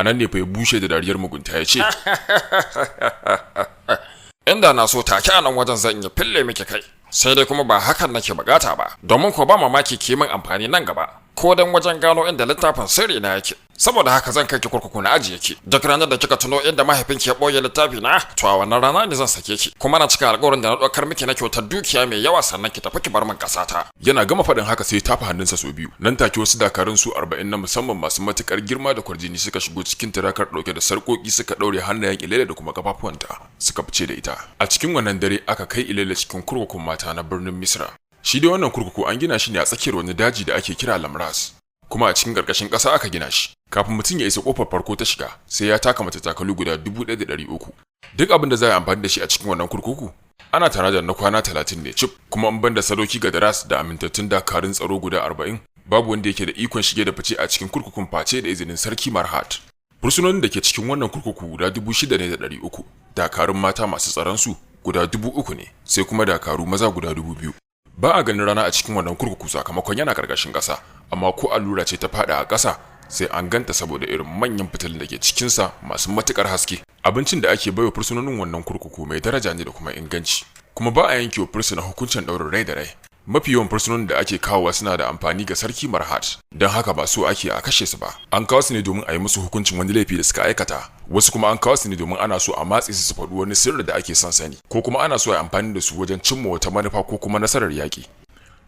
A nan ne fa ya bushe da dariyar mugunta ya ce, Inda na so, take a nan wajen zan iya fille miki kai. Sai dai kuma ba hakan nake bukata ba, domin ko ba mamaki ki min amfani nan gaba, ko dan wajen gano inda littafin sirri na yake. Saboda haka zan kai ki kurkuku na ajiye ki. Duk ranar da kika tuno inda mahaifinki ya boye littafi na, to a wannan rana ne zan sake ki, kuma na cika alƙawarin da na ɗaukar miki na kyautar dukiya mai yawa, sannan ki tafi ki bar min ƙasata. Yana gama faɗin haka sai ya tafa hannunsa sau biyu. Nan take wasu dakarun su 40 na musamman masu matukar girma da kwarjini suka shigo cikin tirakar ɗauke da sarƙoƙi, suka ɗaure hannayen Ilela da kuma kafafuwanta, suka fice da ita. A cikin wannan dare aka kai Ilela cikin kurkukun mata na birnin Misra. Shi dai wannan kurkuku an gina shi ne a tsakiyar wani daji da ake kira Lamras, kuma a cikin ƙarƙashin ƙasa aka gina shi. Kafin mutum ya isa ƙofar farko ta shiga, sai ya taka matattakalu guda 1300. Duk abin da za a yi amfani da shi a cikin wannan kurkuku ana tare da na kwana 30 ne cif, kuma in banda Sadauki Gadaras da amintattun dakarun tsaro guda 40, babu wanda yake da ikon shige da fice a cikin kurkukun face da izinin Sarki Marhat. Fursunonin da ke cikin wannan kurkuku guda 6300, dakarun mata masu tsaron su guda 3000 ne, sai kuma dakaru maza guda 2000. Ba a ganin rana a cikin wannan kurkuku sakamakon yana karkashin ƙasa, amma ko allura ce ta fada a ƙasa sai an ganta saboda irin manyan fitilun da ke cikinsa masu matukar haske. Abincin da ake baiwa fursunonin wannan kurkuku mai daraja ne da kuma inganci, kuma ba a yanke wa fursuna hukuncin ɗaurin rai da rai. Mafi yawan fursunonin da ake kawowa suna da amfani ga Sarki Marhat, don haka ba so ake a kashe su ba. An kawo su ne domin a yi musu hukuncin wani laifi da suka aikata. Wasu kuma an kawo su ne domin ana so a matse su su faɗi wani sirri da ake son sani, ko kuma ana so a yi amfani da su wajen cimma wata manufa ko kuma nasarar yaƙi.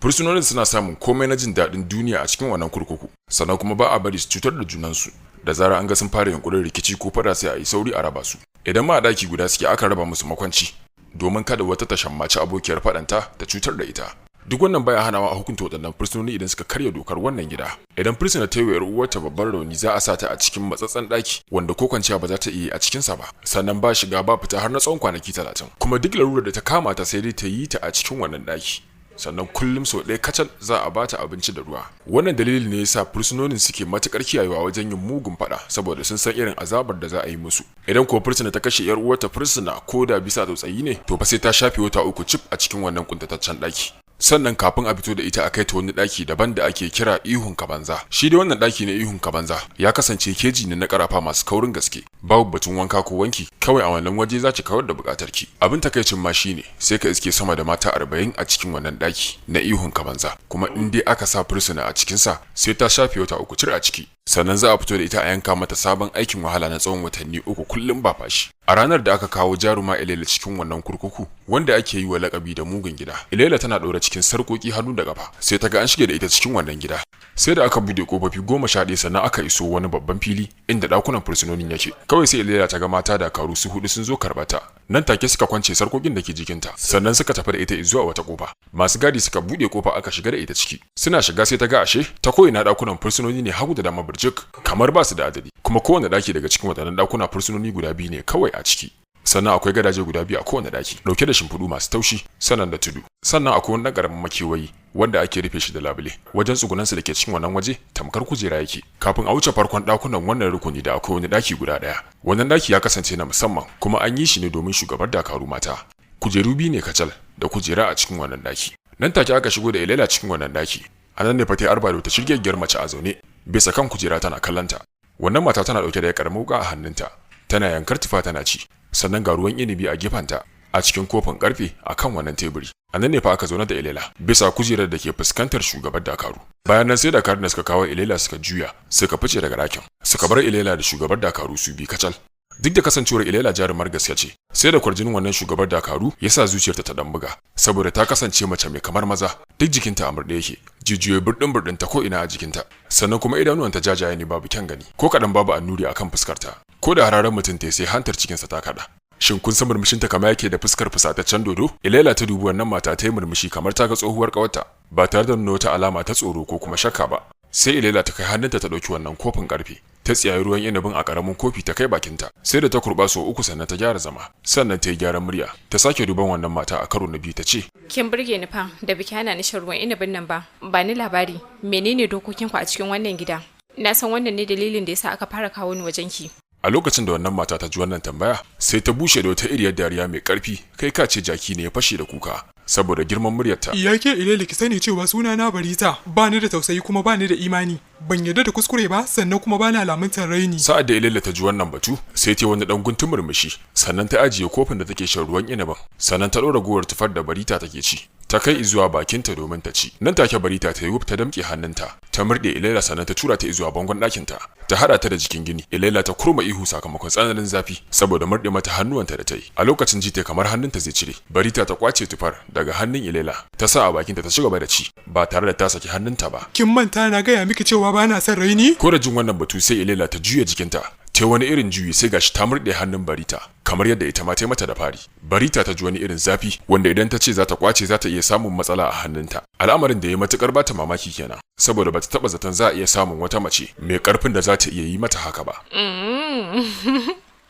Fursunonin suna samun komai na jin daɗin duniya a cikin wannan kurkuku, sannan kuma ba a bari su cutar da junansu. Da zarar an ga sun fara yunkurin rikici ko fada, sai a yi sauri a raba su. Idan ma a ɗaki guda suke, aka raba musu makwanci domin kada wata ta shammaci abokiyar faɗanta ta cutar da ita. Duk wannan baya hanawa a hukunta waɗannan fursunoni idan suka karya dokar wannan gida. Idan fursuna ta yi wa 'yar uwarta babban rauni, za a sa ta a cikin matsatsen ɗaki wanda ko kwanciya ba za ta iya a cikinsa ba, sannan ba shiga ba fita har na tsawon kwanaki 30. Kuma duk larurar da ta kama ta, sai dai ta yi ta a cikin wannan ɗaki. Sannan kullum sau ɗaya kacal za a bata abinci da ruwa. Wannan dalili ne yasa fursunonin suke matukar kiyayewa wajen yin mugun fada, saboda sun san irin azabar da za a yi musu. Idan ko fursuna ta kashe yar uwarta fursuna, ko da bisa tsautsayi ne, to fa sai ta shafe wata 3 cif a cikin wannan kuntataccen ɗaki, sannan kafin a fito da ita a kai ta wani ɗaki daban da ake kira Ihun Kabanza. Shi dai wannan ɗaki na Ihun Kabanza ya kasance keji ne na karafa masu kaurin gaske. Babu batun wanka ko wanki, kawai a wannan waje za ki kawar da buƙatar ki. Abin takaicin ma shine sai ka iske sama da mata 40 a cikin wannan ɗaki na Ihun Kabanza, kuma in dai aka sa fursuna a cikinsa, sai ta shafe wata 3 cir a ciki, sannan za a fito da ita a yanka mata sabon aikin wahala na tsawon watanni 3 kullum ba fashi. A ranar da aka kawo jaruma Ilela cikin wannan kurkuku wanda ake yi wa lakabi da Mugun Gida, Ilela tana ɗora cikin sarƙoƙi hannu da ƙafa, sai ta ga an shige da ita cikin wannan gida. Sai da aka bude kofofi 11 sannan aka iso wani babban fili inda ɗakunan fursunonin yake. Kawai sai Ilela ta ga mata dakaru su hudu sun zo karɓata. Nan take suka kwance sarƙoƙin da ke jikinta, sannan suka tafi da ita zuwa wata kofa. Masu gadi suka bude kofa, aka shiga da ita ciki. Suna shiga sai ta ga ashe ta ko'ina ɗakunan fursunoni ne, hagu da dama birjik, kamar ba su da adadi. Kuma kowane ɗaki daga cikin waɗannan ɗakuna fursunoni guda biyu ne kawai a ciki. Sannan akwai gadaje guda biyu a kowane daki dauke da shimfiɗu masu taushi, sannan da tudu. Sannan akwai wani ƙaramin makewayi wanda ake rufe shi da labule. Wajen tsugunansu da ke cikin wannan waje tamkar kujera yake. Kafin a wuce farkon ɗakunan wannan rukuni da akwai wani daki guda ɗaya. Wannan daki ya kasance na musamman, kuma an yi shi ne domin shugabar dakaru mata. Kujeru biyu ne kacal da kujera a cikin wannan daki. Nan take aka shigo da Ilela cikin wannan daki. A nan ne fa ta arba da wata shirgegiyar mace a zaune bisa kan kujera tana kallanta. Wannan mata tana dauke da karamar wuka a hannunta, tana yankar tufa tana ci. Sannan ga ruwan inibi a gefenta a cikin kofin karfe a kan wannan teburi. A nan ne fa aka zauna da Ilela bisa kujerar da ke fuskantar shugaban dakaru. Bayan nan sai dakarun da suka kawo Ilela suka juya suka fice daga ɗakin, suka bar Ilela da shugabar dakaru su bi kacal. Duk da kasancewar Ilela jarumar gaske ce, sai da kwarjinin wannan shugabar dakaru ya sa zuciyarta ta dan buga, saboda ta kasance mace mai kamar maza. Duk jikinta a murɗe yake, jijiyoyi burɗin burɗin ta ko ina a jikinta, sannan kuma idanuwanta jajaye ne, babu kyan gani ko kaɗan, babu annuri akan fuskarta. Ko da hararen mutum ta, sai hantar cikinsa ta kaɗa. Shin kun san murmushinta kamar yake da fuskar fusataccen dodo? Ilela ta dubi wannan mata ta yi murmushi kamar ta ga tsohuwar ƙawarta, ba tare da nuna wata alama ta tsoro ko kuma shakka ba. Sai Ilela ta kai hannunta ta ɗauki wannan kofin ƙarfe, ta tsiyayi ruwan inabin a ƙaramin kofi ta kai bakinta. Sai da ta kurɓa sau uku sannan ta gyara zama, sannan ta yi gyaran murya, ta sake duban wannan mata a karo na biyu, ta ce, Kin burge ni fa da biki hana ni shan ruwan inabin nan ba. Ba ni labari, menene dokokinku a cikin wannan gida? Na san wannan ne dalilin da yasa aka fara kawo ni wajenki. A lokacin da wannan mata ta ji wannan tambaya, sai ta bushe da wata iriyar dariya mai ƙarfi, kai ka ce jaki ne ya fashe da kuka. Saboda girman muryarta. Ya ke Ilele, ki sani cewa suna na Barita, ba ni da tausayi kuma ba ni da imani. Ban yarda da kuskure ba, sannan kuma ba na lamuntar raini. Sa'ad da Ilela ta ji wannan batu, sai ta yi wani dan guntun murmushi, sannan ta ajiye kofin da take shan ruwan inabin, sannan ta ɗora gowar tufar da Barita take ci. Ta kai zuwa bakinta domin ta ci. Nan take Barita ta yi wuf ta damƙe hannunta, ta murɗe Ilela, sannan ta tura ta zuwa bangon ɗakinta. Ta haɗa ta da jikin gini. Ilela ta kurma ihu sakamakon tsananin zafi saboda murɗe mata hannuwanta da ta yi. A lokacin ji ta kamar hannunta zai cire. Barita ta kwace tufar daga hannun Ilela, ta sa a bakinta ta ci gaba da ci ba tare da ta saki hannunta ba. Kin manta na gaya miki cewa ba na son raini? Ko da jin wannan batu, sai Ilela ta juya jikinta. Ta wani irin juyi, sai gashi ta murɗe hannun Barita kamar yadda ita ma ta yi mata da fari. Barita ta ji wani irin zafi wanda idan ta ce za ta kwace, za ta iya samun matsala a hannunta. Al'amarin da ya matukar bata mamaki kenan, saboda bata taba zaton za a iya samun wata mace mai karfin da za ta iya yi mata haka ba.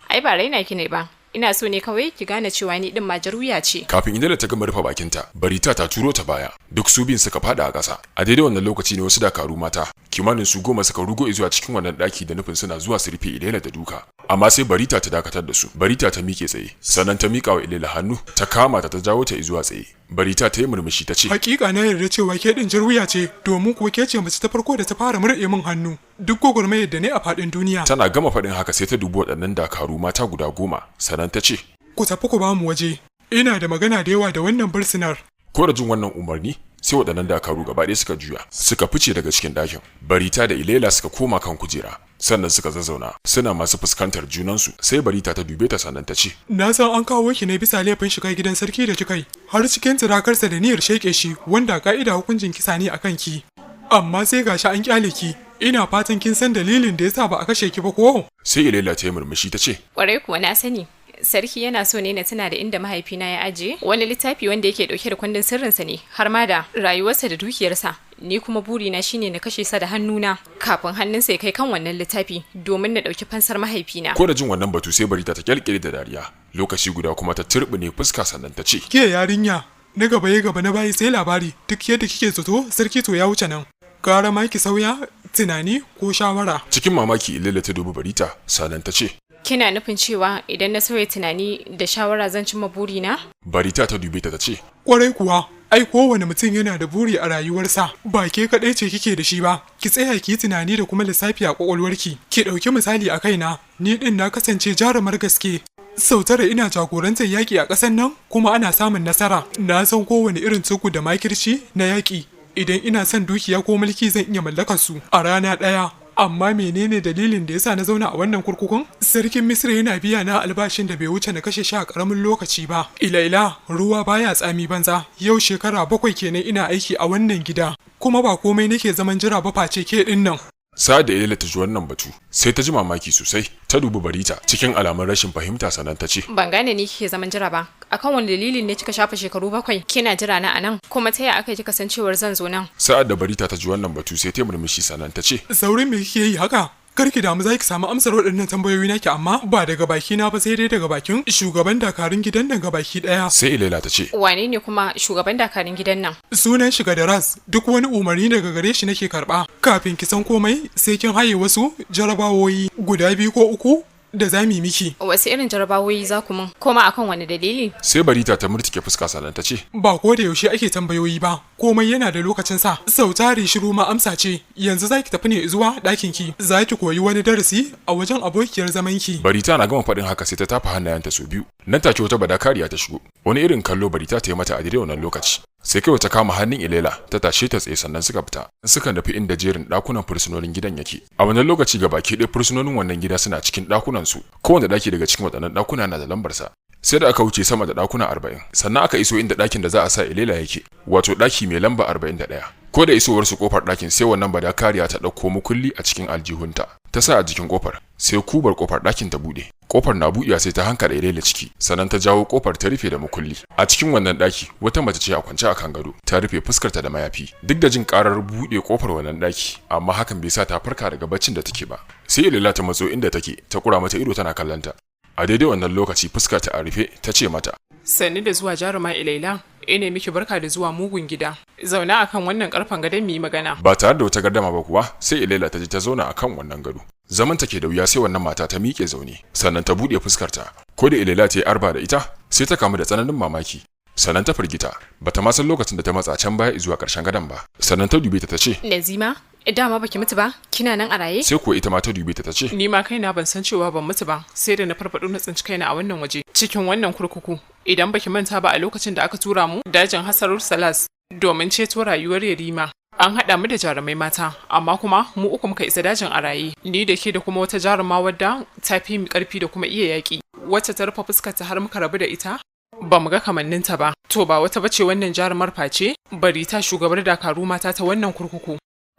Ai ba raina ki ne ba. Ina so ne kawai ki gane cewa ni din ma jaruya ce. Kafin Ilela ta gama rufe bakinta, Barita ta turo ta baya. Duk su biyun suka fada a ƙasa. A daidai wannan lokaci ne wasu dakaru mata kimanin su 10 suka rugo zuwa cikin wannan ɗaki da nufin suna zuwa su rufe Ilela da duka. Amma sai Barita ta dakatar da su. Barita ta miƙe tsaye, sannan ta miƙa wa Ilela hannu, ta kama ta, ta jawo ta zuwa tsaye. Barita ta yi murmushi ta ce, Hakika na yarda cewa ke din jarwiya ce, domin kuwa ke ce mace ta farko da ta fara murɗe min hannu. Duk gwagwarmayar da ne a faɗin duniya. Tana gama faɗin haka, sai ta dubi waɗannan dakaru mata guda 10, sannan ta ce, Ku tafi ku ba mu waje. Ina da magana da yawa da wannan bursinar. Ko da jin wannan umarni, sai waɗannan dakaru gaba ɗaya suka juya, suka fice daga cikin ɗakin. Barita da Ilela suka koma kan kujera, sannan suka zazzauna, suna masu fuskantar junansu. Sai Barita ta dube ta, sannan ta ce, Na san an kawo ki ne bisa laifin shiga gidan sarki da kika yi, har cikin turakarsa da niyyar sheƙe shi, wanda ka'ida hukuncin kisa ne akan ki. Amma sai gashi an kyale ki. Ina fatan kin san dalilin da yasa ba a kashe ki ba, ko? Sai Ilela ta yi murmushi ta ce, Kwarai kuwa na sani. Sarki yana so ne na tuna da inda mahaifina ya ajiye wani littafi wanda yake dauke da kundin sirrinsa ne, har ma da rayuwarsa da dukiyarsa. Ni kuma burina shine na kashe sa da hannuna kafin hannunsa ya kai kan wannan littafi, domin na dauki fansar mahaifina. Ko da jin wannan batu, sai Barita ta kyalkyale da dariya. Lokaci guda kuma ta turbine fuska, sannan ta ce, Ke yarinya, na gaba ya gaba, na bayi sai labari, duk yadda kike zato sarki to ya wuce nan. Gara ma ki sauya tunani ko shawara. Cikin mamaki Ilela ta dubi Barita, sannan ta ce, Kina nufin cewa idan na sauya tunani da shawara zan cimma burina? Barita ta dube ta, ta ce, Kwarai kuwa, ai kowane mutum yana da buri a rayuwarsa, ba ke kaɗai ce kike da shi ba. Ki tsaya ki yi tunani da kuma lissafi a ƙwaƙwalwarki. Ki ɗauki misali a kaina, ni ɗin na kasance jarumar gaske. Sau 9 ina jagorantar yaƙi a ƙasar nan kuma ana samun nasara. Na san kowane irin tsugu da makirci na yaƙi. Idan ina son dukiya ko mulki, zan iya mallakar su a rana ɗaya. Amma menene dalilin da yasa na zauna a wannan kurkukun? Sarkin Misra yana biya na albashin da bai wuce na kashe shi a karamin lokaci ba. Ilaila, ruwa baya tsami banza. Yau shekara 7 kenan ina aiki a wannan gida, kuma ba komai nake zaman jira ba face ke din nan. Sa'ad da Ilela ta ji wannan batu, sai ta ji mamaki sosai. Ta dubi Barita cikin alamun rashin fahimta, sannan ta ce, Ban gane ni kike zaman jira ba. Akan wani dalilin ne kika shafa shekaru 7 kina jira na anan? Kuma ta yaya aka kika san cewar zan zo nan? Sa'ad da Barita ta ji wannan batu, sai ta murmushi, sannan ta ce, Saurin me kike yi haka? Kar ki damu, za ki samu amsar waɗannan tambayoyi naki, amma ba daga baki na ba, sai dai daga bakin shugaban dakarun gidan nan baki ɗaya. Sai Ilela ta ce, Wane ne kuma shugaban dakarun gidan nan? Sunan shi Gadaras, duk wani umarni daga gare shi nake karɓa. Kafin ki san komai, sai kin haye wasu jarabawoyi guda biyu ko uku da za mu yi miki. Wasu irin jarabawoyi za ku mun? Kuma akan wani dalili? Sai Barita ta murtuke fuska, sannan ta ce, Ba ko da yaushe ake tambayoyi ba, komai yana da lokacin sa. Sau tari shiru ma amsa ce. Yanzu za ki tafi ne zuwa ɗakin ki. Za ki koyi wani darasi a wajen abokiyar zaman ki. Barita na gama faɗin haka, sai ta tafa hannayenta su biyu. Nan take wata badakariya ta shigo. Wani irin kallo Barita ta yi mata a daidai wannan lokaci. Sai kawai ta kama hannun Ilela ta tashe ta tsaye, sannan suka fita. Suka nufi inda jerin ɗakunan fursunonin gidan yake. A wannan lokaci baki ɗaya fursunonin wannan gida suna cikin ɗakunan su. Kowane ɗaki daga cikin waɗannan ɗakuna na da lambarsa. Sai da aka wuce sama da ɗakuna 40, sannan aka iso inda ɗakin da za a sa Ilela yake, wato ɗaki mai lamba 41. Ko da isowar su kofar ɗakin, sai wannan badakariya ta ɗauko mukulli a cikin aljihunta, ta sa a jikin kofar, sai kubar kofar ɗakin ta buɗe. Kofar na buɗewa, sai ta hankaɗa Ilela ciki, sannan ta jawo kofar ta rufe da mukulli. A cikin wannan ɗaki, wata mace ce a kwance a kan gado, ta rufe fuskarta da mayafi. Duk da jin karar buɗe kofar wannan ɗaki, amma hakan bai sa ta farka daga baccin da take ba. Sai Ilela ta matso inda take, ta kura mata ido tana kallonta. A daidai wannan lokaci, fuskar ta a rufe, ta ce mata, Sannu da zuwa, jaruma Ilaila. Ina miki barka da zuwa mugun gida. Zauna akan wannan karfen gadon mu yi magana. Ba tare da wata gardama ba kuwa, sai Ilela ta je ta zauna akan wannan gado. Zaman ta ke da wuya, sai wannan mata ta miƙe zaune, sannan ta buɗe fuskarta. Ko da Ilela ta yi arba da ita, sai ta kamu da tsananin mamaki. Sannan ta firgita, bata ma san lokacin da ta matsa can baya zuwa ƙarshen gadon ba. Sannan ta dube ta ta ce, Nazima, dama baki mutu ba, kina nan a raye? Sai kuwa ita ma ta dube ta ta ce, Ni ma kaina ban san cewa ban mutu ba, sai da na farfaɗo na tsinci kaina a wannan waje, cikin wannan kurkuku. Idan baki manta ba, a lokacin da aka tura mu dajin Hasarur Salas domin ceto rayuwar Yarima, an haɗa mu da jarumai mata, amma kuma mu uku muka isa dajin a raye, ni da ke da kuma wata jaruma wadda ta fi mu ƙarfi da kuma iya yaƙi, wacce ta rufe fuskarta har muka rabu da ita. Ba mu ga kamanninta ba. To, ba wata bace wannan jarumar face Barita, shugabar dakaru mata ta wannan kurkuku.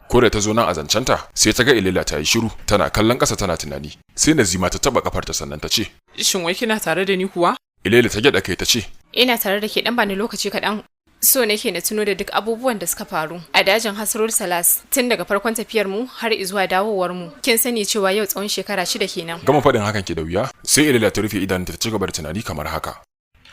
Ko da ta zo nan a zancenta, sai ta ga Ilela ta yi shiru, tana kallon ƙasa tana tunani. Sai Nazima ta taba kafarta, sannan ta ce, Shin wai kina tare da ni kuwa? Ilela ta gyaɗa kai ta ce, Ina tare da ke, dan bani lokaci kaɗan. So nake na tuno da duk abubuwan da suka faru a dajin Hasrul Salas tun daga farkon tafiyar mu har zuwa dawowar mu. Kin sani cewa yau tsawon shekara 6 kenan. Gama faɗin hakan ke da wuya, sai Ilela ta rufe idanunta ta ci gaba da tunani kamar haka.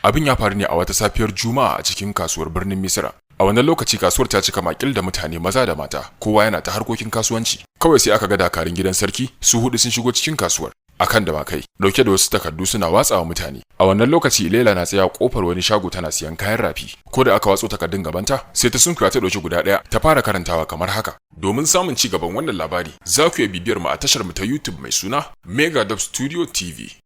Abin ya faru ne a wata safiyar Juma'a a cikin kasuwar birnin Misira. A wannan lokaci kasuwar ta cika makil da mutane, maza da mata, kowa yana ta harkokin kasuwanci. Kawai sai aka ga dakarun gidan sarki su hudu sun shigo cikin kasuwar akan dawakai, dauke da wasu takardu suna watsawa mutane. A wannan lokaci Ilela na tsaya kofar wani shago tana siyan kayan rafi. Ko da aka watso takardun gabanta, sai ta sunkuya ta dauki guda daya ta fara karantawa kamar haka. Domin samun ci gaban wannan labari, za ku iya bibiyar mu a tashar mu ta YouTube mai suna Mega Dub Studio TV.